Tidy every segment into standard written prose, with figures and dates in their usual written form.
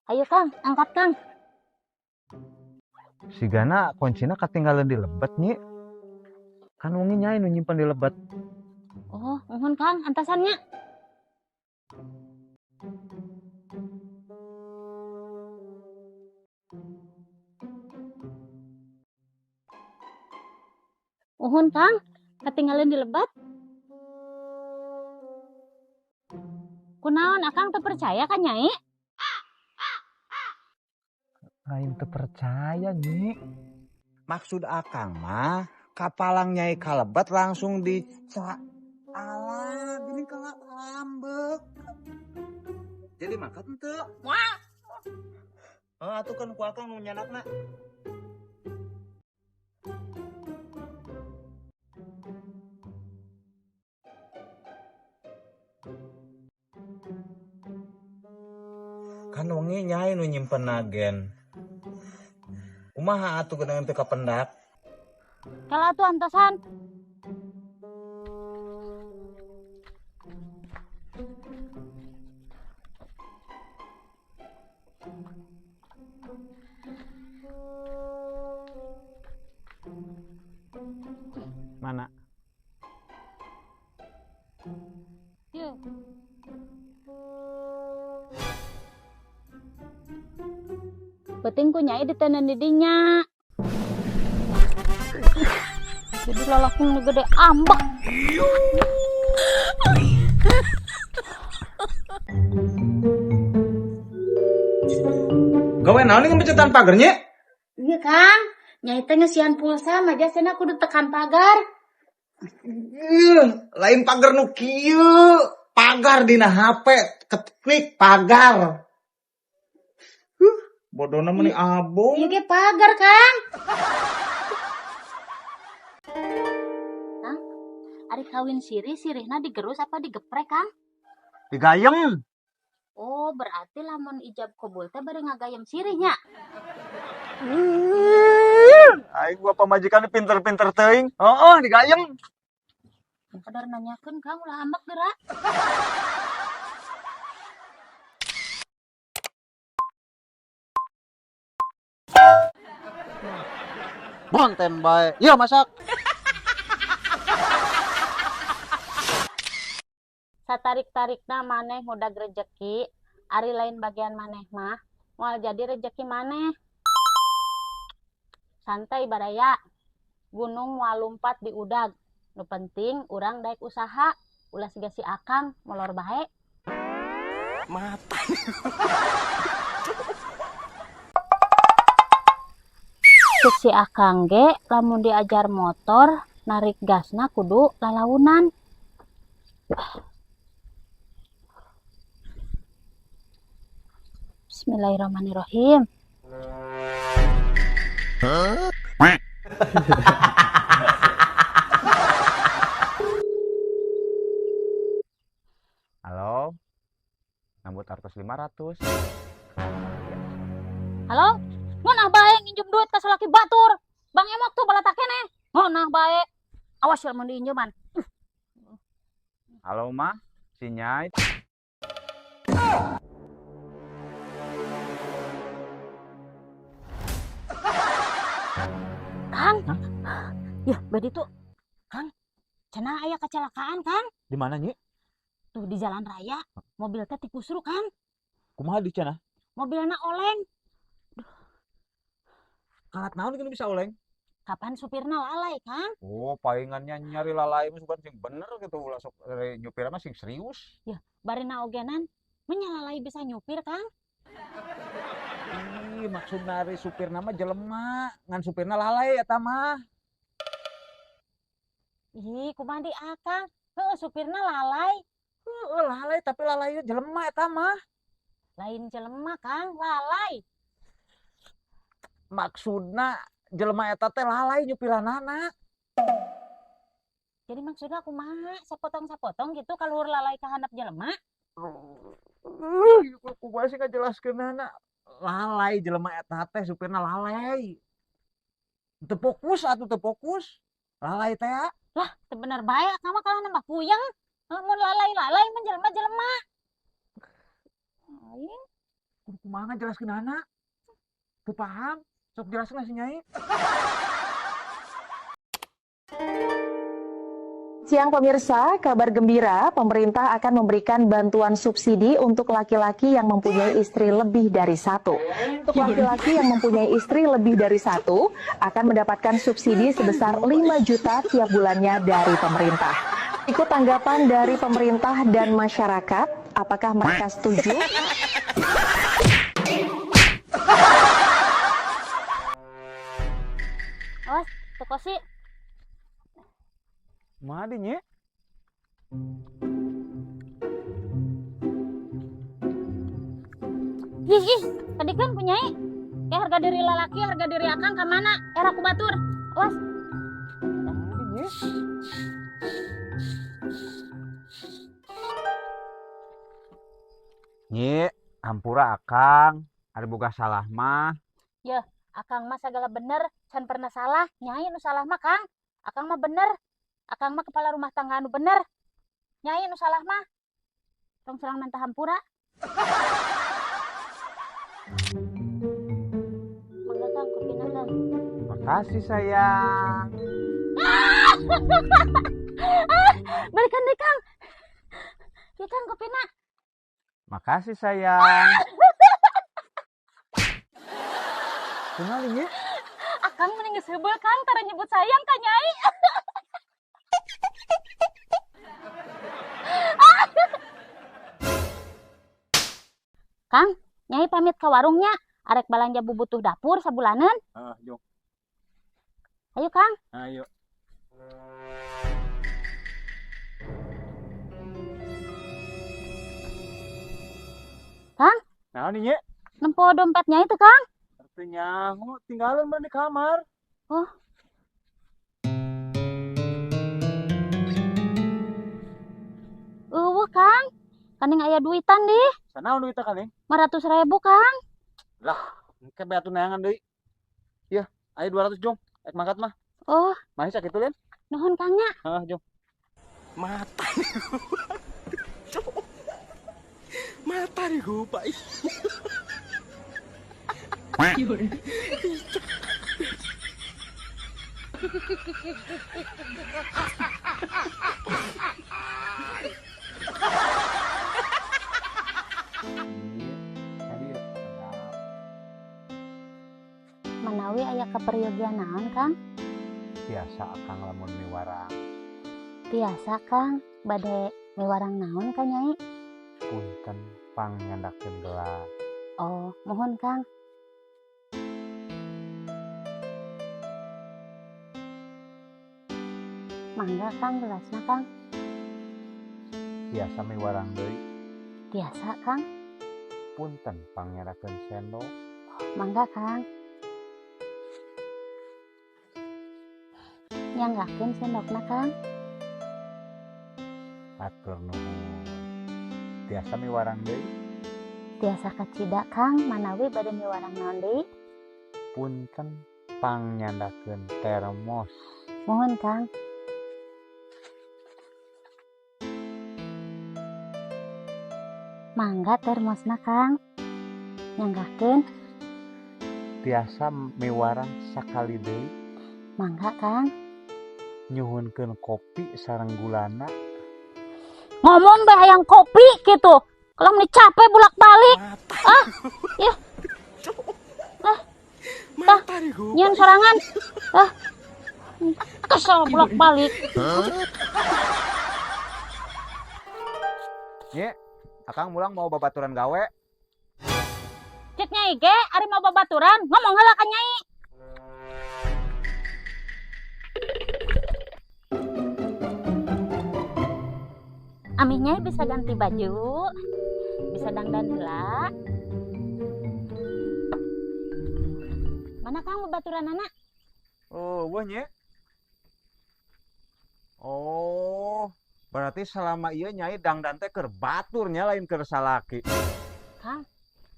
Ayo Kang, angkat Kang. Sigana kuncina ketinggalan di lebet, Nyi. Kan wengi Nyai nu nyimpen di lebet. Oh, mohon Kang, antasannya. Mohon Kang, ketinggalan di lebet. Kunaon Akang teu percaya kan Nyai? Lain teu percaya, Nyi. Maksud Akang mah kapalang Nyai kalebet langsung dica. Alah, gini kalau ambek. Jadi maka henteu. Wah. Oh, atuh kan ku Akang nu nyanakna. Kan wengi Nyai nu nyimpen agen. Kumaha atuh geuning teu kapendak? Kalau atuh antosan. Mana? Yuk. Penting ku Nyai ditenan di dinya. Jadi lalaki nu gede ambek. Gawe naon ngepencetan pagernya? Iya Kang, Nyai teh ngesian pulsa maja cenah kudu tekan pagar. Ih, lain pagar nu kieu, pagar dina HP, ketik pagar. Bodona meni abong. Iya ge pagar, Kang. Kang, ari kawin sirih, sirihna digerus apa digeprek, Kang? Digayem. Oh, berarti lamun ijab kabul teh bari ngagayem sirihnya. Aing gua pamajikan pinter-pinter teuing. Heeh, digayem. Kadar nanyakeun, Kang, ulah ambek geura. Bonten bae. Iya masak. Satarik-tarikna maneh ngudag rejeki, ari lain bagian maneh mah moal jadi rejeki maneh. Santai baraya. Gunung moal lumpat di udag. Nu penting urang daek usaha, ulah siga si Akang molor bae. Mata. Cek si Akang ge lamun diajar motor narik gasna kudu lalaunan. Bismillahirrahmanirrahim. Huh? Halo, nambut artos 500. Halo, ngonah bae nginjem duit ka salaki batur. Bang Emok tuh balatak keneh. Ngonah bae. Awas ya mun diinjeman. Halo mah, si Nyai. Kang. Hah? Ya, badi tuh. Kang, cenah aya kecelakaan, Kang. Di mana, Nyi? Tuh di jalan raya, mobil teh tikusru, Kang. Kumaha di cenah? Mobilna oleng. Kalat naon gini bisa oleng? Kapan supirna lalai, Kang? Oh, palingannya nyari lalai mah bukan sing bener gitu, ulah sok nyupir mah sing serius. Ya, barina ogenan menyalalai bisa nyupir, Kang. Ih, maksud nari supirna mah jelema, ngan supirna lalai eta mah. Ih, kumaha di Akang? Heeh, supirna lalai. Heeh, lalai tapi lalainya jelema eta mah. Lain jelema, Kang, lalai. Maksudna jelema eta teh lalai nyupiranana. Jadi maksudna kumaha? Sapotong-sapotong gitu kaluhur lalai ka handap jelema? Kumaha sih ngajelaskeunana? Lalai jelema eta teh supirna lalai. Teu fokus atuh teu fokus. Lalai teh. Lah, teu bener bae akang mah kalah nambah puyeng. Mun lalai-lalai mah jelema-jelema. Aing. Kudu kumaha jelaskeunana? Teu paham. Sok jelaskeun si Nyai. Siang pemirsa, kabar gembira, pemerintah akan memberikan bantuan subsidi untuk laki-laki yang mempunyai istri lebih dari satu. Untuk laki-laki yang mempunyai istri lebih dari satu, akan mendapatkan subsidi sebesar 5 juta tiap bulannya dari pemerintah. Ikut tanggapan dari pemerintah dan masyarakat, apakah mereka setuju? Awas, toko sih. Kumaha di Nyi? Ih, ih, tadi kan punyai. Kayak harga diri lalaki, harga diri akang ka mana? Era ku batur. Awas. Nyi, hampura akang. Ari boga salah mah. Yeuh, akang mah sagala bener, can pernah salah. Nyai nu salah mah, Kang. Akang mah bener. Akang mah kepala rumah tangga anu bener. Nyai nu salah mah. Tong serang menta hampura. Mangga Kang, kopina Kang. Makasih sayang. Balikan deh Kang. Ya Kang, kopina. Makasih sayang. Kenal ini? Akang mending geus heubeul Kang, tara nyebut sayang ka Nyai. Kang, Nyai pamit ke warungnya. Arek balanja bubutuh dapur sabulanan. Ah, jok. Ayo Kang. Ayo. Kang? Naon nih, Nye? Nempo dompet Nyai itu, Kang. Artinya, tinggalin di kamar. Oh. Eueuh, Kang. Kaning aya duitan dih. Sanaon duitna kaning? 500.000, Kang. Lah, engke bae atuh neangan deui. Ieu, aya 200 jong. Ek mangkat mah. Oh. Masih sakitu lain? Nuhun Kang nya. Heeh, jong. Mata nih. Mata nih gua, Pak. Manawi aya kaperyogian naon, Kang? Biasa akang lamun miwarang. Tiasa, Kang. Bade miwarang naon ka Nyai? Punten pang nyandakeun gelas. Oh, mohon Kang. Mangga Kang gelasna Kang. Tiasa miwarang deui. Tiasa Kang. Punten pang nyandakeun sendok. Oh, mangga Kang. Nyanggakeun sendokna Kang. Hatur nuhun. Tiasa miwarang deui. Tiasa kacida Kang, manawi bade miwarang naon deui? Punten pang nyandakeun termos. Mohon Kang. Mangga termosna Kang. Nyanggakeun. Tiasa miwarang sakali deui. Mangga Kang. Nyuhunkeun kopi sareng gulana. Ngomong bae hayang kopi gitu. Kalau meni capek bolak-balik. Ah, ya. Ah. Tah, nyian sorangan. Ah. Kesel bolak-balik. Nye, akang mulang mau babaturan gawe. Cek Nyai ge, ari mau babaturan, ngomong heula ka Nyai. Amih Nyai bisa ganti baju, bisa dangdan heula. Mana Kang babaturan anak? Oh, wah Nye. Oh, berarti selama ieu Nyai dangdan teh keur batur nya lain keur salaki. Kang,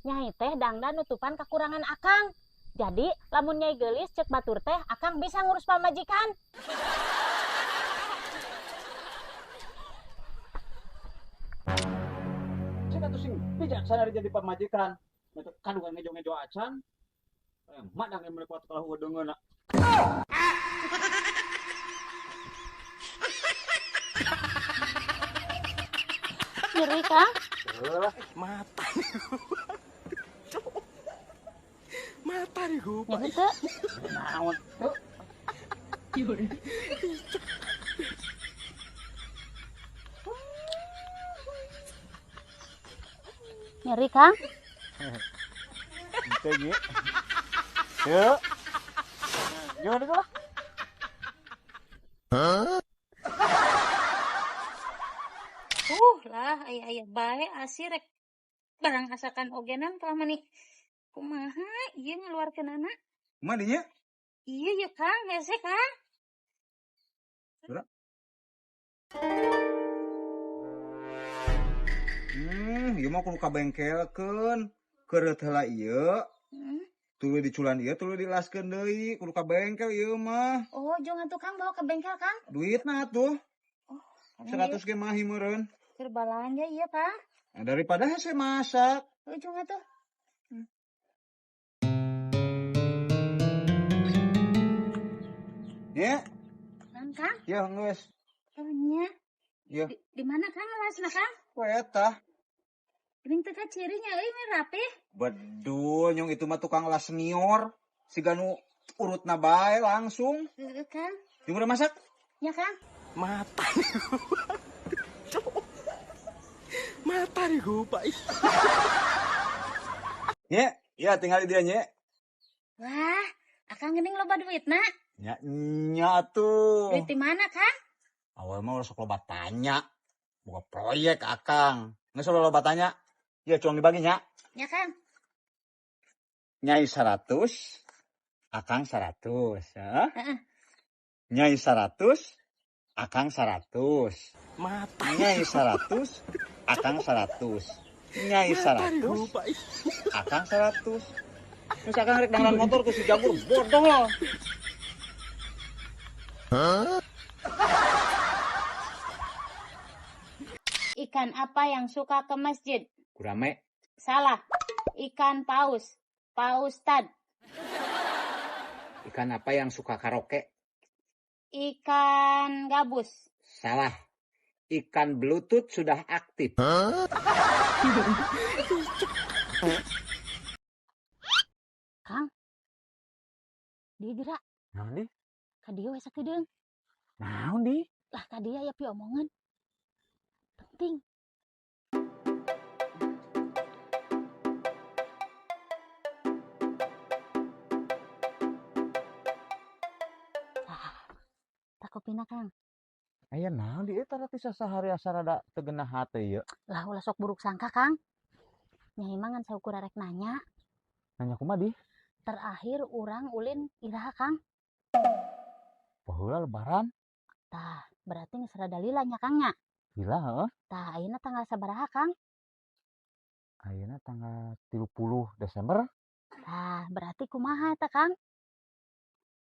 Nyai teh dangdan nutupan kekurangan Akang. Jadi, lamun Nyai geulis cek batur teh Akang bisa ngurus pamajikan. Cek atuh sing bijaksana jadi pamajikan. Kandungan ngejo-ngejo acan. Madang yang mereka kalau deungeun. Nyeri, Kang? Mata nih. Mata nih gue. Nyeri teu? Naon teu? Nyeri, Kang? Teu ge. Teu. Gimana itu lah? Hah? Lah aya-aya bae asih rek barang asakan ogenan kalah mani kumaha ieu ngaluarkeunana? Kumaha dinya? Iya ya Kang, hese Kang. Ieu mah kudu kabengkelkeun. Keureut heula ieu. Tuluy diculan ieu, tuluy dilaskeun deui, kudu ka bengkel ieu mah. Oh, jong atuh Kang bawa ke bengkel Kang. Duitna atuh. Oh, 100 ge mah meureun. Keur balanja ieu Kang. Nah, daripada hese masak. Ujung atuh. Ya. Kang, Kang. Ya, geus. Oh, nya. Ya. Di mana Kang lasna Kang? Ku eta. Geuning teu kacirinya euy mah rapih. Bedul nyong itu mah tukang las senior. Siga nu urutna bae langsung. Heeh, Kang. Jeung udah masak? Ya, Kang. Mata nih. Mata nih gue, Pak. Nye, ya tinggal di dia nye. Wah, akang geuning loba duitna. Nya, nya tuh. Duit di mana, Kang? Awal mah ulah sok loba tanya. Buka proyek akang. Nggak selalu loba tanya. Ya cuang dibagi nya. Ya, Kang. Nyai 100, akang 100. Ya. Heeh. Nyai 100, akang 100. Mata. Nyai 100, akang 100. Nyai 100, akang 100. Terus akang rek dangdan motor ku si Jagur bodoh loh. Hah? Ikan apa yang suka ke masjid? Gurame. Salah. Ikan paus. Paustad. Ikan apa yang suka karaoke? Ikan gabus. Salah. Ikan Bluetooth sudah aktif. Hah? Kang. Dia gerak. Naon di? Ka dieu we sakedeung. Naon di? Lah ka dieu aya piomongan. Penting. Ah, tak kopina Kang. Aya naon di eta teh sasahari asa rada teu genah hate ieu. Lah ulah sok buruk sangka Kang. Nyai mah ngan saukur arek nanya. Nanya kumaha di? Terakhir urang ulin iraha Kang. Baheula lebaran. Tah, berarti geus rada lila nya Kang nya. Lila heeh. Tah, ayeuna tanggal sabaraha Kang? Ayeuna tanggal 30 Desember. Tah, berarti kumaha eta Kang?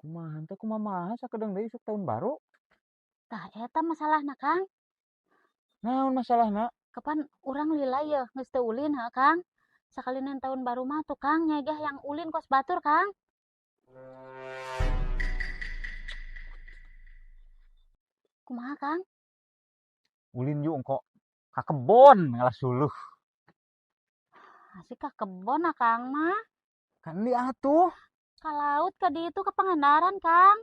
Kumaha teh kumaha sakedeung deui isuk tahun baru. Tah, eta masalahna Kang. Naon masalahna? Kapan urang lila ye geus teu ulin heuh Kang? Sakalina tahun baru mah tuh Kang nyegah yang ulin kos batur Kang. Kumaha Kang? Ulin yuk engko ka kebon ngalah suluh. Asik ka kebon ah Kang mah. Kan di atuh. Ka laut ka ditu ka Pangandaran Kang.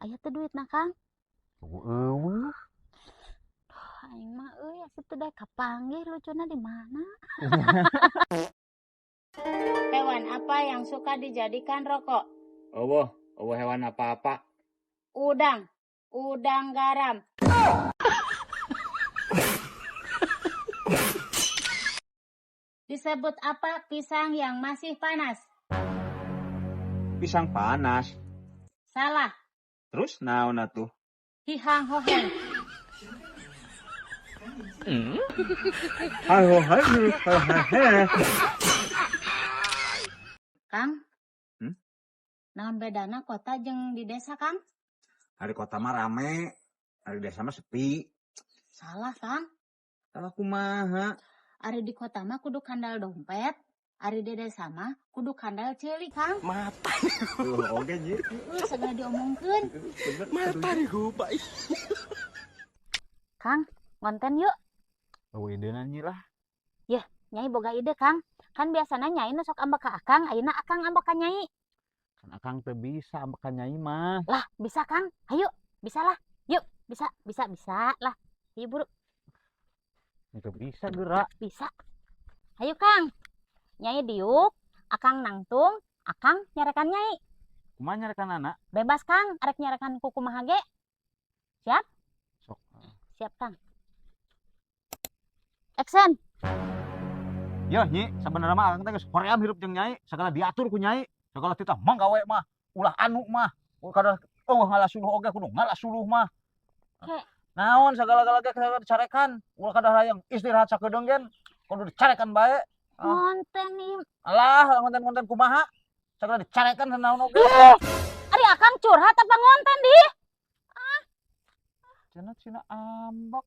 Aya teu duitna Kang? Eueuh. Aing mah euy asa teu daek kapanggih lucuna di mana? Hewan apa yang suka dijadikan rokok? Eueuh, eueuh hewan apa-apa. Udang. Udang garam. Disebut apa pisang yang masih panas? Pisang panas. Salah. Terus naon atuh? Hihang hoheng. Hayo hayo hayo. Kang? Hmm? Naon bedana kota jeung di desa, Kang? Hari kota mah rame, hari desa mah sepi. Salah, Kang. Salah kumaha? Ari di kota mah kudu kandal dompet, ari di desa mah kudu kandal ceuli, Kang. Mata. Oke, Nyi. Heeh, segala diomongkeun. Bener. Mata nih pak. Kang, ngonten yuk. Oh, idena, Nyi, lah. Nyai boga ide, Kang. Kan biasanya Nyai nu sok ambek ka Akang, ayeuna Akang ambek ka Nyai. Kan Akang teu bisa ambek ka Nyai mah. Lah, bisa, Kang. Ayo, bisa lah. Yuk, bisa, bisa, bisa lah. Ayo buru. Teu bisa gerak. Bisa. Ayo, Kang. Nyai diuk, Akang nangtung, Akang nyarekan Nyai. Kumaha nyarekan anak? Bebas, Kang, arek nyarekan ku kumaha ge. Siap? Sok. Siap, Kang. Action. Yo, Nyi, sabenerna mah Akang teh geus hoream hirup jeung Nyai, segala diatur ku Nyai. Segala titah manggawe mah, ulah anu mah. Kada euweuh ngala suluh oge kudu ngala suluh mah. Oke. Naon segala-gala ge segala dicarekan. Ulah kada hayang istirahat sakedeung gen kudu dicarekan bae. Ah. Ngonten nih. Alah, ngonten-ngonten kumaha? Segala dicarekan naon oge. Ari Akang curhat apa ngonten di? Cenah cina ambek.